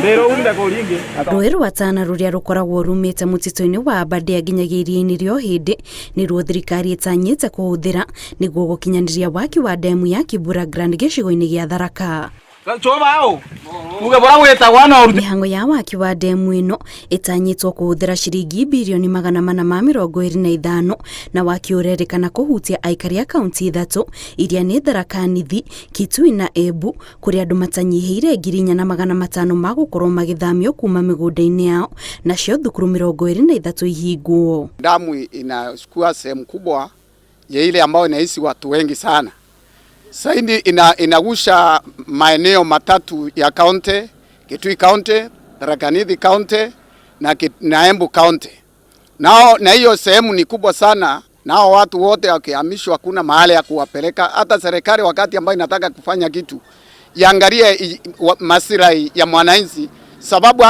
Rũĩ rwa Tana rũrĩa rũkoragwo rumĩte mũtitũ-inĩ wa Aberdare nginyagia iria-inĩ rĩa Ũhĩndĩ nĩruo thirikari ĩtanyĩte kũhũthĩra nĩguo gũkinyanĩria waki wa ndemu ya Kibura Grand gĩcigo-inĩ gĩa Tharaka. Mĩhang'o ya waki wa ndemu ĩno ĩtanyĩtwo kũhũthĩra ciringi birioni 425 na waki ũrerĩkana kũhutia aikari a kaunti ithatũ iria nĩ Tharaka Nithi, Kitui na Embu kũrĩa andũ matanyihĩire 4,500 magũkorwo magĩthamio kuma mĩgũnda-inĩ yao nacio thukuru 23 ihingwo. Damu inachukua sehemu kubwa ya ile ambayo inaishi watu wengi sana. Saidi inagusha maeneo matatu ya kaunti, Kitui County, Tharaka Nithi County na Embu County. Nao na hiyo sehemu ni kubwa sana, nao watu wote wakihamishwa hakuna mahali ya kuwapeleka. Hata serikali wakati ambayo inataka kufanya kitu iangalie maslahi ya mwananchi, sababu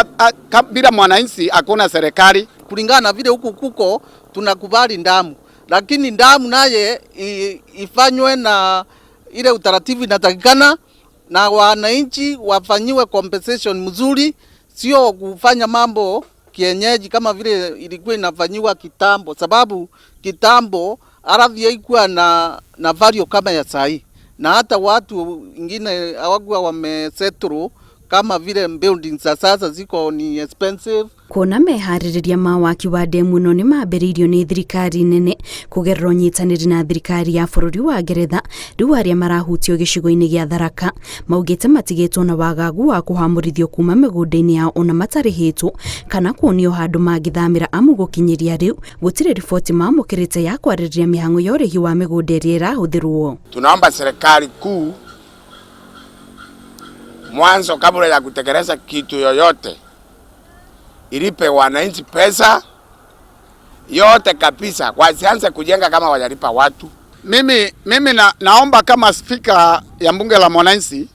bila mwananchi hakuna serikali. Kulingana na vile huku kuko tunakubali ndamu, lakini ndamu naye ifanywe na ile utaratibu inatakikana na wananchi wafanyiwe compensation mzuri, sio kufanya mambo kienyeji kama vile ilikuwa inafanyiwa kitambo, sababu kitambo ardhi haikuwa na value kama ya sahi, na hata watu wengine hawakuwa wamesettle kama vile buildings za sasa ziko ni expensive. Kuona meharĩrĩria ma waki wa ndemu ĩno nĩ mambĩrĩirio nĩ thirikari nene kũgerera ũnyitanĩri na thirikari ya bũrũri wa Ngeretha, rĩu arĩa marahutio gĩcigo-inĩ gĩa Tharaka maugĩte matigĩtwo na wagagu wa kũhamũrithio kuma mĩgũnda-inĩ yao ona matarĩhĩtwo kana kuonio handũ mangĩthamĩra, amu gũkinyĩria rĩu gũtirĩ riboti mamũkĩrĩte ya kwarĩrĩria mĩhang'o ya ũrĩhi wa mĩgũnda ĩrĩa ĩrahũthĩrwo. Tunaomba serikali kuu mwanzo, kabla ya kutekeleza kitu yoyote, ilipe wananchi pesa yote kabisa, wasianze kujenga kama wajalipa watu. Mimi naomba kama spika ya bunge la mwananchi,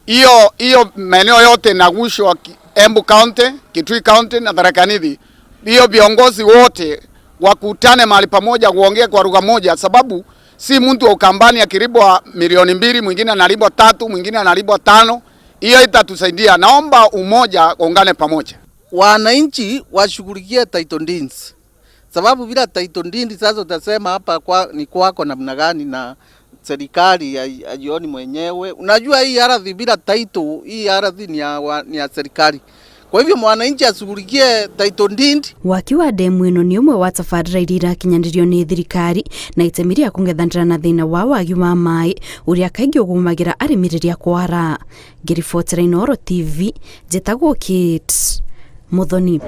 hiyo maeneo yote nagushwa Embu County, Kitui County na Tharaka Nithi, hiyo viongozi wote wakutane mahali pamoja kuongea kwa lugha moja, sababu si mtu wa Ukambani akilipwa 2 milioni, mwingine analipwa 3, mwingine analipwa 5. Hiyo itatusaidia. Naomba umoja ungane pamoja. Wananchi washughulikie title deeds, sababu bila title deeds sasa utasema hapa ni kwako namna gani na serikali hajioni mwenyewe. Unajua hii ardhi bila title, hii ardhi ni ya serikali. Kwa hivyo mwananchi ashughulikie title deed. Waki wa ndemu ĩno nĩ ũmwe wa tabarĩra iria irakinyanĩrio nĩ thirikari na itemi rĩa kũng'ethanĩra na thĩna wa wagi wa maĩ ũrĩa kaingĩ ũgũmagĩra arĩmi rĩrĩa kwara. Ngĩribotera Inooro TV, njĩtagwo Kate Muthoni.